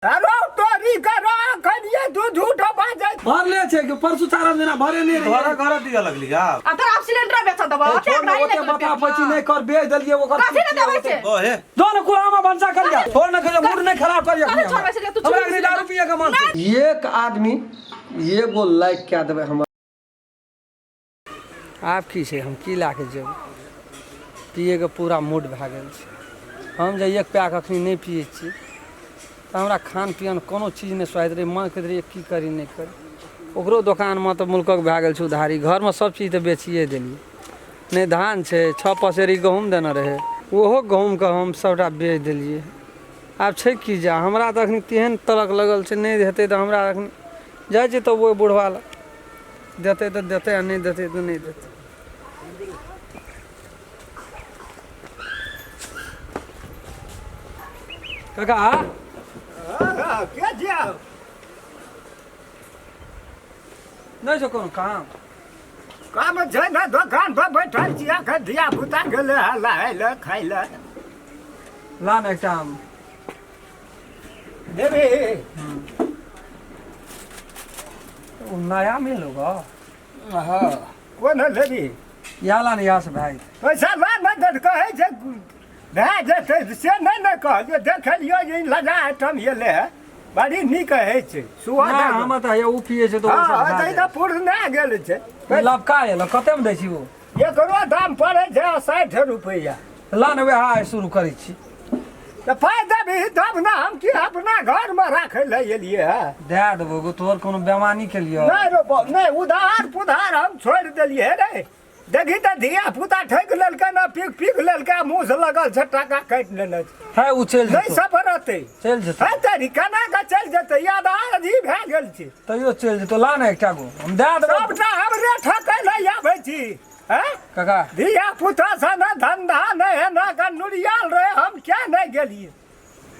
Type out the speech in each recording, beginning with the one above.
अरे तोरी करो अखन ये तू झूठ बाजै। भरले छै कि परसू चारम दिना भरे नहि रहियै। घरे घरे दिअ लगली आब। आ तोरा आब सिलेंडर बेच देबो। ए, छोड़ ने, ओते बता पची नहि कर, बेच देलियै ओकर। कथी ने देबै छै? ओ हे। दो ने कुरामा भनसा करिया। छोड़ ने, कहियो मूड नहि खराब करिया। कथी छोड़बै छै? तू हमरा छोड़ अखनी दारू पिए के मन छै। एक आदमी एगो लाइक कए देबै हमर। आब की छै, हम की लए कऽ जेबै? पियैके पूरा मूड भए गेल छै। हम जे एक पैक अखनी नहि पियै छी तऽ हमरा खान पियन कोनो चीज नहि स्वाद रहै। मन करैत रहै की करी नहि करी। ओकरो दोकानमे तऽ मुल्कक भए गेल छै उधारी। घरमे सब चीज तऽ बेचिए देलियै। नहि धान छै, 6 पसेरी गहूँम देने रहै, ओहो गहूँमके हम सबटा बेच देलियै। आब छै की जा, हमरा तऽ अखनी तेहन तलक लगल छै, नहि हेतै तऽ हमरा अखनी जाइ छै तऽ ओहि बुढ़वा लग देतै तऽ देतै आ नहि देतै तऽ नहि देतै। काका के छियै? नहि छौ कोनो काम? काम छै ने, दोकान पर बैठल छियै अखन, धिया पुता गेलै हँ नहाय लए खाय लए। ला ने एकटा आम। देबी? ओ नया मिल गो। हँ, कोन लेबी? इएह ला ने, इएह से भए जेतै। पैसा ला ने, तऽ कहै छै भए जेतै से नहि ने कहलियौ। देखलियौ जे लगा आइटम एलै हँ, बड़ी नीक होइ छै सुआद। नहि, हमर तऽ हैया ओ पियै छै तऽ ओहिसँ हँ भए तऽ ई जाइ। तऽ पुरना गेल छै। ई लबका एलो, कतेमे दै छी ओ? एकरो दाम पड़ै छै 60 रुपैआ। ला ने, वएह आइ शुरू करै छी। तऽ पाइ देबही तब ने। हम की अपना घरमे राखै लए एलियै हँ? दए देबो गो, तोहर कोनो बेमानी केलियौ? नहि रो बाप, नहि, उधार पुधार हम छोड़ि देलियै रे। देखी तऽ धिया पुता ठकि लेलकै ने, पीक पीक लेलकै, मुँह से लगल छै, टाका काटि लेने छै। है, ओ चलि नहि जेतौ। सफरतै। चलि जेतौ। है तेरी, केना कऽ चलि जेतै? ई आधार अथी भए गेल छै। तैयो चलि जेतौ। ला ने एकटा गो, हम दए देबो। सबटा हमरे ठकै लए आबै छी हैं? काका, धिया पुता से ने धंधा नहि है ना का नुरियाल रहे, हम क्या नहि गेलियै।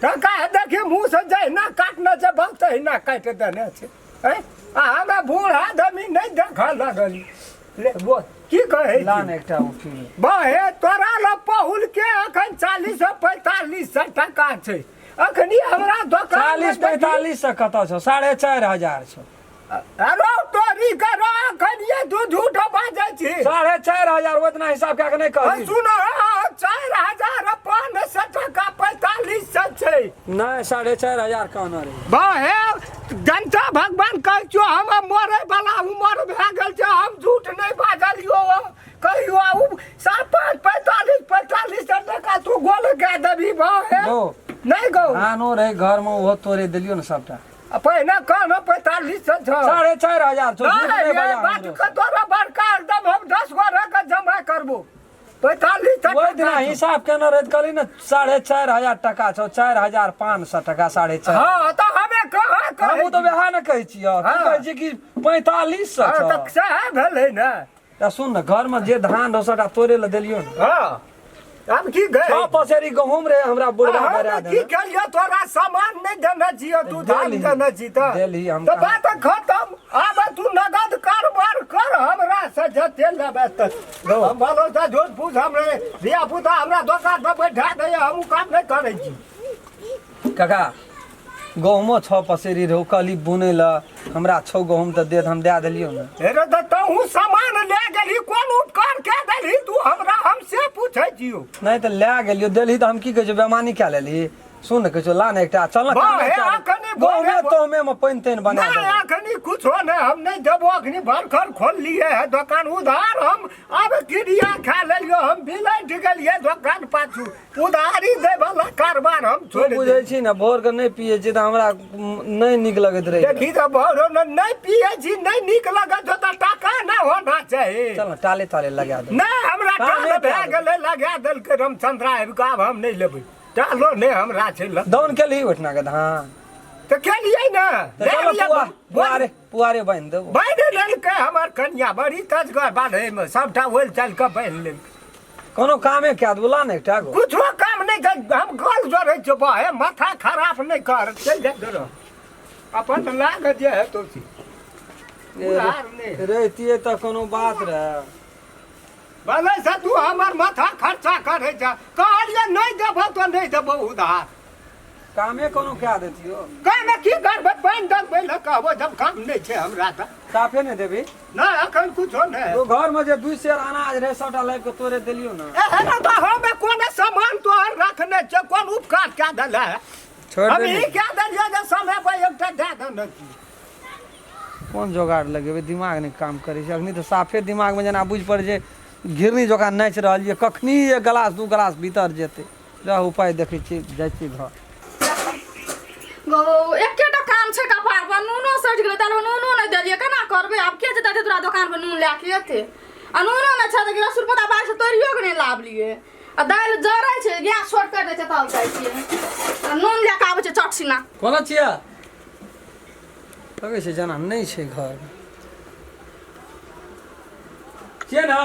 टका देखी, मुँह से जहिना काटने छै बहुत तहिना काटि देने छै हैं? आ हमे बूढ़ आदमी नहि देखऽ लगली ले बोल, की कहै ला छी? ने एकटा ओ पी। बहे तोरा लग पहुल के अखन 40 सए 45 सए टका छै अखनी हमरा दोकान। 40 45 सए कतऽ छौ? 4500 छौ। अरे तोरी करो, अखन ये तू झूठ बाजै छी। 4500 ओतना हिसाब कए के नहि कहली। सुन, 4500 टका 4500 छै। नहि, 4500 कहने रही। बहे जनता भगवान कहै छियौ, हम मरे वाला उमर भए गेल छै, हम झूठ नहि बाजलियौ कहियो। ओ 7 5 45 45 टका तू गोल कए देबही बहे? गो। नहि गौ। धानो रहै घरमे, ओहो तोड़े देलियौ ने सबटा। आ पहिने कहनो 4500 छौ। 4500 छौ, झूठ नहि, नहि ये बजा बात हमरो। के तोरा बड़का एकदम हम 10 गोरे के जमा करबो। 4500 ओहि दिना टका छौ। हिसाब केने रहै तऽ कहली ने 4500 टका छौ, 4500 टका, 4.5। हँ तऽ हमे कहाँ कहै हमहूँ तऽ वएह ने कहै छियौ। तू हँ। कहै छी कि 4500 हँ छौ। तऽ सएह भेलै ने। तऽ सुन ने, घरमे जे धान रहौ सबटा तोड़े लए देलियौ ने। हँ, आब की गए? 6 पसेरी गहूँम रहे, हमरा बुढ़वा अहाँ बरा तऽ की देने। केलियौ? तोरा सामान नहि देने छियौ, तू धान देलही। देने छी तऽ देलही हम तऽ कहाँ? बात खतम। आब तू नगद कारोबार कर हमरा से जते लेबै तऽ हम भलो से झूठ फूस हमरे धिया पुता हमरा दोकान पर बैठा दैया, हम उ काम नहि करै छी। काका, गहूँमो 6 पसेरी रहौ, कहली बुनै लए हमरा छौ गहूँम तऽ दे, हम दए देलियौ ने। हे रे, तऽ तहूँ सामान ले गेलही, कोन उपकार कए देलही तू हमरा, हम से पूछै छियौ। नहि तऽ लए गेलियौ, देलही तऽ हम की कहै छियौ, बेमानी कए लेलही? सुन ने, कहै छियौ ला ने एकटा, चल ने। वाह, कामे हे, कए ले। अखने भोरे गहूँमे तहुमे मे पानि तानि बना नहि देबौ। अखनी कुछो नहि, हम नहि देबो। अखनी भरखर खोललिए है दोकान, उधार हम आब क्रिया खा लेलियो, हम बिलटि गेलिए दोकान पाछू। उधारी दै वाला कारोबार हम तू छोड़ि बुझै देलियै। छी ने, भोर के नहि पियै छी तऽ हमरा नहि नीक लगैत रहै। देखी तऽ भोरो ने नहि पियै छी, नहि नीक लगत हो तऽ टाका नहि होना चाही। चल ने, टाले ताले लगा दे। नहि, हमरा कामे टाल कए भए देबै। गेलै, लगा देलकै रामचंद्रा आबि कऽ, आब हम नहि लेबै, टालो नहि हमरा छै लग। दौन केलही ओहिठिना के धान? तऽ केलियै ने। तऽ लए चल लिअ, पुआ पुआरे पुआरे बान्हि देबो। बान्हि लेलकै हमर कनिया, बड़ी तजगर बान्हैमे, सबटा ओलि चालि कऽ बान्हि लेलकै। कोनो कामे कए देबो, ला ने एकटा गो। कुछो काम नहि कर, हम गल जोड़ै छियौ बहे, माथा खराब नहि कर, चलि जा करो अपन लाग जे हेतौ से। उधार नहि। रहितियै तऽ कोनो बात रहै। भले से तू हमर माथा खर्चा करै छ, कहलियै नहि देबो तऽ नहि देबो उधार। कामे कोनो कए देतियो। कामे की करबै, पानि दगबै लए कहबो जब काम नहि छै हमरा तऽ। साफे नहि देबी? नहि, एखन कुछो नहि। तो घरमे जे 2 सेर अनाज रहै सबटा लाबि कऽ तोरे देलियौ ने। एहन तऽ हमे कोनो सामान तोहर रखने छै, कोन उपकार कए देले? छोड़ि हम देली। ई कए देलियै जे समय पर एकटा दए देने छी। कोन जोगाड़ लगेबै, दिमाग नहि काम करै छै अखनी तऽ साफे दिमागमे जेना बुझि पड़ै छै घिरनी जकाँ नाचि रहल यऽ, कखनी एक गिलास 2 गिलास भीतर जेतै। रह उपाय देखै छियै, जाइ छियै घर। गो एकेटा काम छै कपार पर, नूनो सटि गेलै, ताले नूनो नहि देलियै, केना करबै आब? के जेतै तोरा दोकान पर नून लए के एतै? आ नूनो नहि छै तऽ रसुल पता बाहर से तोड़ियो के नहि लाबलियै, आ दालि जरै छै, गैस शॉर्ट करि दै छै तब जाइ छियै आ नून लए के आबै छै चट सिना। कोना छियै? लगै छै जेना नहि छै घरमे। छियै ने?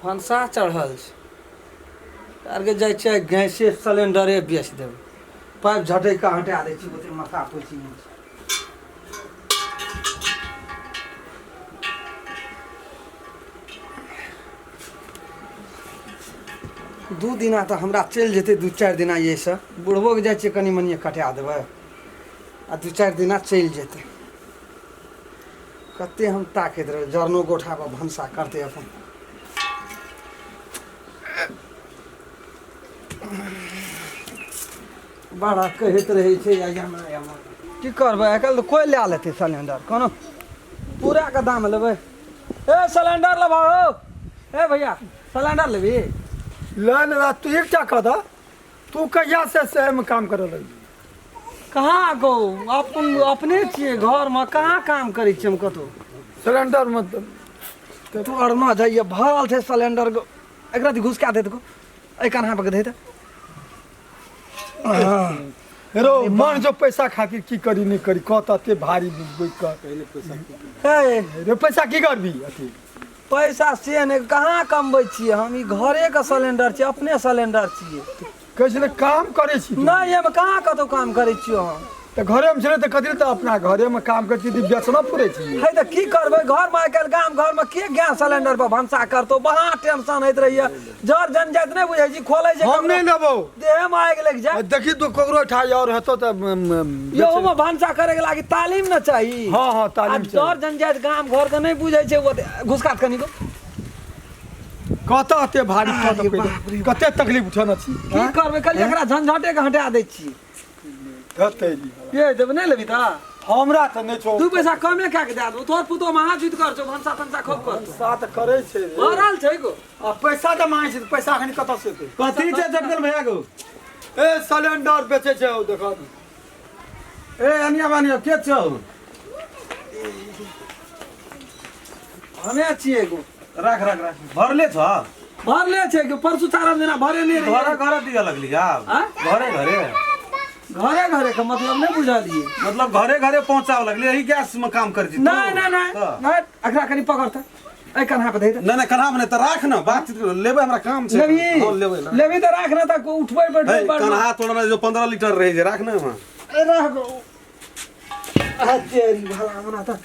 भनसा चढ़ल छै। आरके जाइ छियै गैसे सिलेंडरे बेच देबै, पाइप झटकि कऽ हटा दै छी, ओते माथा पोछी नहि छै। 2 दिना तऽ हमरा चलि जेतै, 2-4 दिना एहिसँ बुढ़बोके जाइ छियै कनि मनि कटा देबै आ 2-4 दिना चलि जेतै। कते हम ताकैत रहबै, जरनो गोठापर भनसा करतै अपन। बड़ा कहैत रहै छै या एना एना। की करबै, आइ काल्हि तऽ कोइ लए लेतै सिलेंडर, कोनो पूराके दाम लेबै। ए सिलेंडर लेबह हौ? ए भैया सिलेंडर लेबही? ले लेला। तू एकटा कह दऽ, तू कहिया से एहिमे काम करऽ लगली? कहाँ गो, अपन अपने छियै घरमे, कहाँ काम करै छियै हम कतहु। सिलेंडरमे तू अरना जाइए, भरल छै सिलेंडर गो। एकरा घुसका देत गो, एहि कन्हा पर दे। रो मन जो पैसा खातिर की करी नहि करी, कह तऽ एते भारी बुझबै कह। हे रे पैसा की करबी अथी? पैसा से नहि, कहाँ कमबै छियै हम, ई घरेके सिलेंडर छियै, अपने सिलेंडर छियै। कहै छलै काम करै छी तू। नहि, एहिमे कहाँ कतहु काम करै छियै हम। तऽ घरेमे छलै तऽ कथी लए तऽ अपना घरेमे काम करै छी तऽ बेचना पुरै छी। हे तऽ की करबै, घरमे आइ काल्हि गाम घरमे के गैस सिलेंडर पर भनसा करतौ? बड़ा टेंशन होइत रहैए, जर जनजाति नहि बुझै छी, खोलै छै हम नहि लेबौ, देहमे आगि लागि जाय। देखी तू ककरो ठाई और हेतौ तऽ इहोमे भनसा करे के लागी तालीम न चाही। हँ हँ, तालीम आ जर जनजाति गाम घर के नहि बुझै छै, ओ घुसकात कनिको। कतऽ एते भारी कते तकलीफ उठेने छी। की करबै, कहलियै एकरा झंझटे के हटा दै छी। ये देब नहि लेबही तऽ? हमरा तऽ नहि छौ। 2 पैसा कमे कए के दए देबौ, तोहर पुतोह महा जुति कर छौ, भनसा तनसा खूब करतौ। भनसा तऽ करै छै रे। भरल छै गो। आ पैसा तऽ मांगै छै, पैसा एखन कतऽ से एतै? कथी छै झटकल भैया गो? ए सिलेंडर बेचै छै, ओ देखऽ। ए अनिया बानिया के छौ? हमे छियै गो। राख राख राख, भरले छ? भरले छै गो, परसू 4 दिना भरे नहि रहै। घरे घरे दिअ लगली आब? घरे घरे? घरे घरे के मतलब नहि बुझलियै। मतलब घरे घरे पहुंचावे लगली, एही गैस में काम कर जी? नहीं नहीं नहीं नहीं, एकरा कनि पकड़ त, एहि कन्हा पर धइ दे। नहीं नहीं, कन्हा पर नहि तऽ राख न, बातचीत लेबै, हमरा काम छै। लेबही? हँ लेबै। लेबही तऽ राख न, तऽ उठबै बैठबै। कन्हा तोड़ना जो 15 लीटर रहै छै, राख न वहाँ। राख गो। आ तेरी भला मना तऽ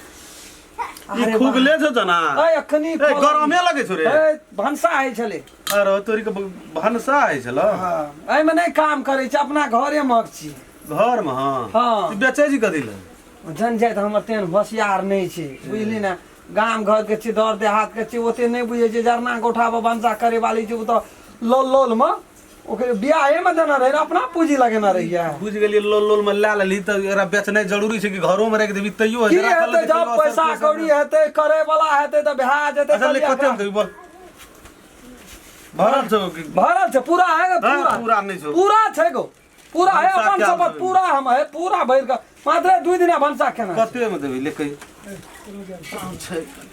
ई खुगले छौ जना। ए अखनी ए गरमे लगै छौ रे। ए भनसा होइ छलै। अरे तोरी के भनसा होइ छल? हँ, एहिमे नहि काम करै छै, अपना घरे महक छी। घरमे? हँ हँ। बेचै छी कथी लए? जनजाति हमर तेहन होशियार नहि छै, बुझली ने, गाम घरके छी, दर देहातके छी, ओते नहि बुझै छै। जरना गोठा पर भनसा करे वाली छै, ओ तऽ लोल लोलमे ओकरे बियाहेमे देने रहै, अपना पूँजी लगेने रहियै। बुझि गेलियै, लोल लोल मे लए लेलही तऽ एकरा बेचनाइ जरूरी छै कि घरोमे राखि देबही तैयो की हेतै, जब पैसा कौड़ी हेतै, करे वाला हेतै तऽ भए जेतै। अच्छा ले, कते देबही बोल? भरल छौ? भरल छै पूरा है। पूरा पूरा नहि छौ? पूरा छै गो, पूरा है, अपन शपथ पूरा हम है, पूरा भरि कऽ मात्र 2 दिना भनसा केना। कते मे देबही ले कही?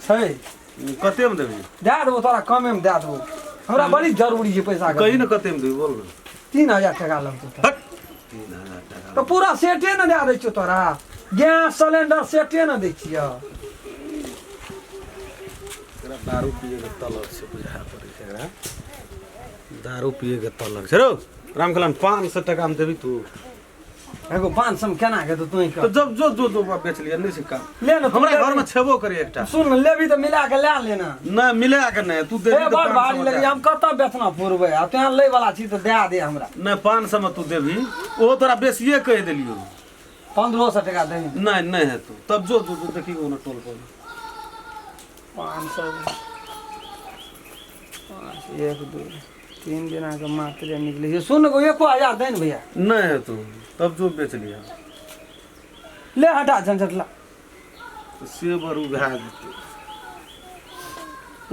छै कते मे देबही? दए देबो तोरा, कमे मे दए देबो, हमरा बड़ी जरूरी छै पैसा। कही ने कते मे देबही बोल ने। 3000 टका लगतौ। 3000 टका तऽ पूरा सेटे ने दए दै छियौ तोरा, गैस सिलेंडर सेटे ने दै छियौ। दारू पिए के तलब छै, बुझा पड़ै छै एकरा दारू पिए के तलब छै। रौ रामखलन, 500 टका मे देबही तू? एगो 500 में केना के तू तो कर जब जो जो जो बा बेच लिया नहीं छै काम। ले ना हमरा घर में छेबो करे एकटा। सुन लेबी तऽ मिला के ले लेना। नहीं मिला के नहीं, तू देबी ए तऽ बड़ 500 भारी में लगी, दे। हम कतऽ बेचना पुरबै? आ तोहाँ लै वाला छी तऽ दए दे हमरा। नहीं 500 में तू देबी, ओहो तोरा बेसिए कहि देलियौ। 1500 टका दही। नहीं नहीं हेतौ तब जो जो जो देखी ओने टोल पर। 500 5 1 2 3 दिना के मात्रे निकले छै। सुन गो 1000 दे ने भैया। नहीं हेतौ तब जो बेच लिया। ले हटा झंझट ला। से बरू भए जेतै।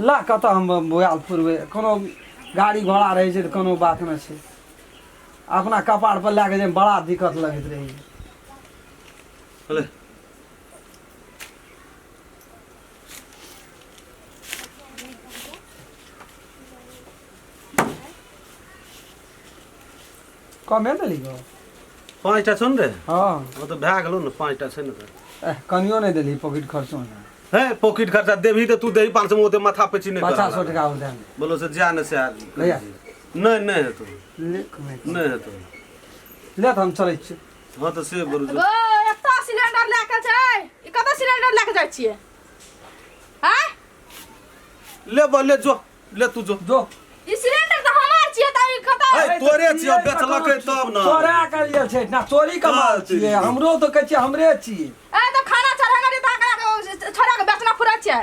ला कतऽ हम बोआल पुरबै? कोनो गाड़ी घोड़ा रहै छै तऽ कोनो बात नहि छै, अपना कपार पर लए के जाइमे बड़ा दिक्कत लगैत रहै। ले कमे देली गो? 5टा छौ ने रे? हाँ। ओ तऽ भए गेलौ ने, 5टा छै ने तऽ। कनियो नहि देली पॉकेट खर्चो ने। हे पॉकेट खर्चा देबही तऽ तू देही 500 में, ओते माथा पेची नहि कर। 50 टका और दे। बोलो से जा ने से आ। भैया। नहीं नहीं हेतौ। ले कमे। नहीं हेतौ। ले तऽ हम चलै छियै। हाँ तऽ से बोलू। गो एतऽ सिलेंडर लए के छै, ई कतऽ सिलेंडर लए के जाइ छियै? आँय ले बा ले जो, ले तू जो। जो। ई सिलेंडर तऽ हमर छियै तऽ ई कतऽ? ए, तोरे छियौ, बेचलकै तब ने। चोरा के लिए छै ना, चोरी के माल छियै। हमरो तऽ कहै छियै हमरे छियै। ए तऽ खाना चढ़ेने रहियै तऽ अहाँ छोड़ा के बेचना फुरै छियै।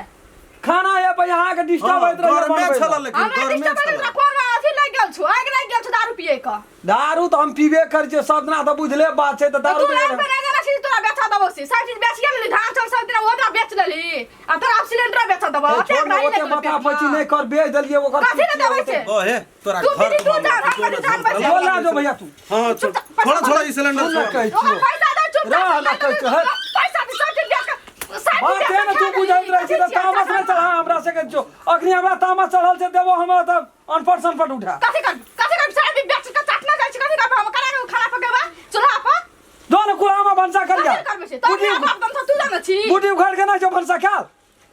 खाना ये पर अहाँ के डिस्टर्ब होइत रहै। गरमे छल लेकिन हमरा गरमे डिस्टर्ब होइत छल। रहै, कोन अथी लागि गेल छौ, आगि लागि गेल छौ दारू पियै के। दारू तऽ हम पीबे करै छियै सब दिना, तऽ बुझले बात छै तऽ दारू तू लाख पे नहि देने छी तोरा बेचा देबौ से, सब चीज बेचिए लेली, धान चाउर सब दिना ओकरा बेच लेली, आ तोरा आब सिलेंडर बेचा देबौ। छोड़ ने, ओते माथा पैची नहि कर, बेच देलियै ओकर। कथी ले देबै से? ओ हे तोरा तू घर पीली, तू जान, हम कथी जानबै से? बोल ना जो भैया तू। हां छोड़ा छोड़ा ई सिलेंडर सुन ना छोड़। कहै ओकर छियौ। पैसा दे, चुप रह ना कहै छियौ, हट। पैसा दे, सब चीज बेच के बात है ना, तू बुझैत रहै छी तऽ तामस नहि चढ़ा हमरा से कहै छियौ। अखनी हमरा तामस चढ़ल छै, देबो हमरा तऽ अनपढ़ सनपढ़ उठा। कथी कर कथी कर सारा दिन बेच के चाटना जाइ छी, कथी करबै हम? करा के खाना पकेबै चूल्हा पर? दो ने कुल्हामा भनसा करिया। कथी करबै से? तोरा बाप दम तू जानै छी। बूटी उखाड़ के नहि छौ भनसा खाल,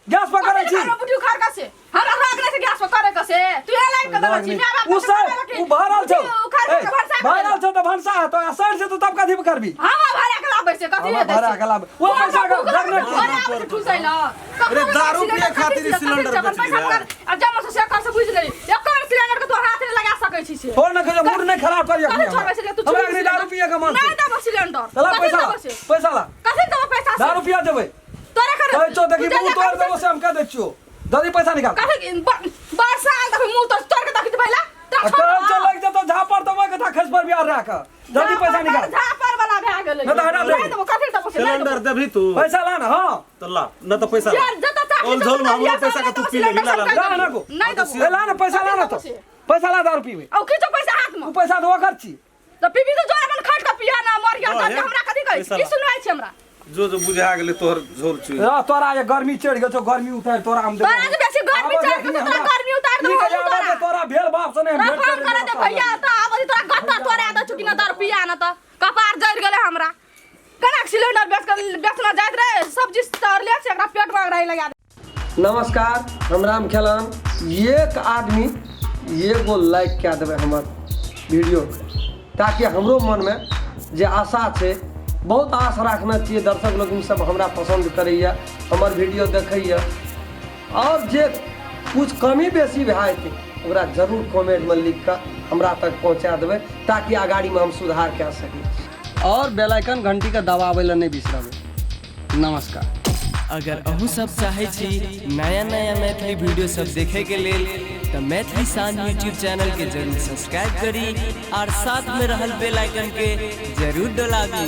गैस पर करै छी। बूटी उखाड़ के से हमरा राग नहि छै गैस पर करे के से, तू ए लाइन के देबै छी। माय बाप उ सर उ भरल छौ, उखाड़ के भनसा भरल छौ तऽ भनसा हेतौ, आ सर छै तऽ तब कथी पर करबी? हम भरा के लाबै से कथी हमरा भरा के लाबै। ओ पैसा के जगने ठुसै ल। अरे दारू पिए खातिर ई सिलेंडर बेच ली रे। आ जमा से कर से बुझ लेली, एकर सिलेंडर के तो हाथ नहि लगा सकै छी से। छोड़ न कहियो, मूड नहि खराब करियो। कथी छोड़बै से? तू हमरा अखनी दारू पिए के मन नहि देबो सिलेंडर। ला कथी पैसा देबो से? पैसा ला। कथी देबो पैसा से? दारू पिया देबै तोरे कर कहै छौ देखी मुँह तोड़ देबो से हम कह दै छियौ। जल्दी पैसा निकाल। कथी बरसा आयल देखी मुँह तोड़ तोड़ के देखी पहिला। कहै छौ लागि जेतौ झापर देबो कथा खसि पर बिहार राख। जल्दी पैसा निकाल। झापर वाला भए गेलै। नहि तऽ हटा दे। नहि देबो, कथी देबो से? सिलेंडर देबही तू? पैसा ला ने। हाँ तऽ ला, न तऽ पैसा ला। जतऽ चाही ओल झोल में हमरो पैसा के तू पी लेबही, ला ला। ला ना गो। नहि देबो। ए ला ने पैसा ला ने, तऽ पैसा ला दारू पीबै। औ खींचो पैसा हाथ में। उ पैसा तऽ ओकर छी। तऽ पीबी तऽ जोर अपन खट के पिया ना मर गेल हँ, तऽ हे। हमरा कथी कहै छी? पैसा की ला। सुनवाइ छै हमरा? जो जो बुझा गेलै तोहर झोल चुइ। रह, तोरा जे गर्मी चढ़ि गेल छौ, गर्मी उतारि तोरा हम देबौ। तोरा जे बेसी गर्मी आबऽ चढ़ि गेल देखनी छौ, तोरा हमरा। गर्मी उतारि देबौ ई हम कहिया तोरा। आबऽ दे, तोरा भेल बाप से नहि हम तोरा भेंट फोन करै करे दे भैया तऽ आबऽ दे, तोरा गत्ता तोड़ा दै छौ कि ना दारू पिया ना तऽ कपार जरि गेलै हमरा। केना के सिलेंडर बेच के बेचना जाइत रहे, सब्जी तरले छै, एकरा पेट में रही लगा दे। नमस्कार, हम राम खेलान। एक आदमी एगो लाइक कए देबै हमर वीडियो के, ताकि हमरो मनमे जे आशा छै, बहुत आश राखने छियै, दर्शक लोकनि सब हमरा पसन्द करैए, हमर वीडियो देखैए, आओर जे कुछ कमी बेसी भए जेतै ओकरा जरूर कमेंटमे लिख कऽ हमरा तक पहुँचा देबै, ताकि अगाड़ीमे हम सुधार कए सकी। आओर बेल आइकन घंटीके दबाबै लए नहि बिसरबै। नमस्कार। अगर अहूँ सब चाहै छी नया नया मैथिली वीडियो सब देखे के लेल तऽ मैथिली शान यूट्यूब चैनल के जरूर सब्सक्राइब करी और साथ में रहल बेल आइकन के जरूर दबाबी।